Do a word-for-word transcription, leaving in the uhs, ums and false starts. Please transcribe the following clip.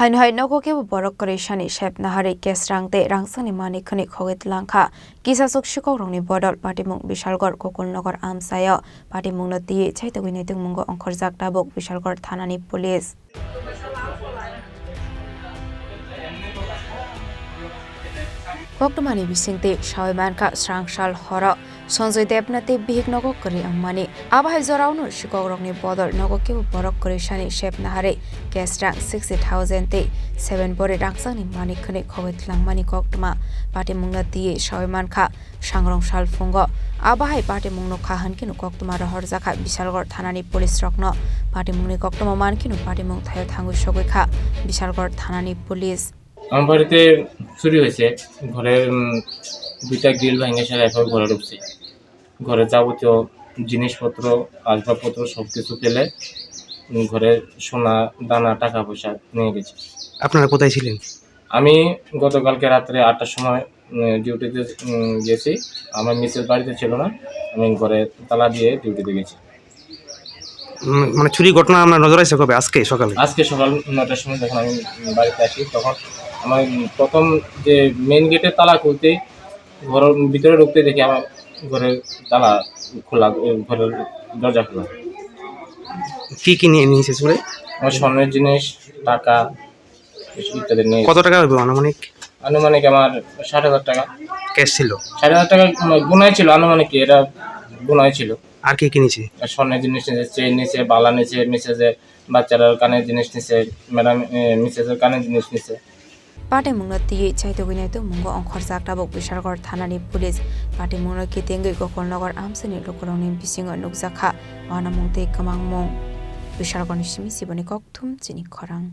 Haino hai nogo kebo borok kwrwi sani sep naharwi cash rang tei rangchakni manwi khwnwi khogwi tlang kha. Kisasuk sikokrokni bodol patimung Bishalgarh Gokulnagar amchaio patimungno twiwi chaitogwi naitokmungo ongkhorjak tabuk Bishalgarh thanani police. Koktwmani bisingtwi sawi mankha srangsal horo Sanjay Debnath tei bihik nogo kwrwi wngmani. Abo hai jorao'-no sikokrokni bodol nogo kebo borok kwrwi sani sep naharwi cash rang sixty thousand tei seven bori rangchakni manwi khwnwi khogwi tlangmani koktwma patimungno twiwi sawi mankha. Sangrong salphungo abo hai patimungno kha hwnkhe koktwma rohorjakha Bishalgarh thanani police rokno. Patimungni koktwma mankhe patimung thaio thangwi sogwi kha Bishalgarh thanani police. আমার বাড়িতে চুরি হয়েছে। ঘরের, উম, দুইটা গ্রিল ভেঙে সেটা এভাবে ঘরে ঢুকছে। ঘরে যাবতীয় জিনিসপত্র, আসবাবপত্র সবকিছু ফেলে, উম, ঘরে সোনা, দানা, টাকা পয়সা নিয়ে গেছে। আপনারা কোথায় ছিলেন? আমি গতকালকে রাত্রে আটটার সময়, উম, ডিউটিতে, উম, গেছি। আমার মিসেস বাড়িতে ছিল না, আমি ঘরে তালা দিয়ে ডিউটিতে গেছি। উম, মানে চুরির ঘটনা আপনার নজরে আসে কবে? আজকে সকালে? আজকে সকাল নয়টার সময় যখন আমি বাড়িতে আসি, তখন আমার প্রথম যে মেইন গেটের তালা খুলতেই ঘরের ভিতরে ঢুকতে দেখি আমার ঘরের তালা খোলা, ঘরের দরজা খোলা। কি কি নিয়ে নিয়েছে চুরে? আমার স্বর্ণের জিনিস, টাকা, ইত্যাদি নিয়ে। কত টাকা হইব আনুমানিক? আনুমানিক আমার ষাট হাজার টাকা। ক্যাশ ছিল? ষাট হাজার টাকা গোনাই ছিল, আনুমানিক কি এটা গোনাই ছিল। আর কি কিনেছে? আর স্বর্ণের জিনিস নিছে, চেইন নিছে, বালা নিছে, মিসেসের বাচ্চারার কানের জিনিস নিছে, ম্যাডাম, এ, মিসেসের কানের জিনিস নিছে। Patimungno twiwi chaitogwi naitokmungo ongkhorjak tabuk Bishalgarh thanani police. Patimungno kitengwi Gokulnagar amchaini lukurokni bisingo nukjakha wanamung tei kwmangmung. Bishalgarhni simi chiboni kokthum chini khorang.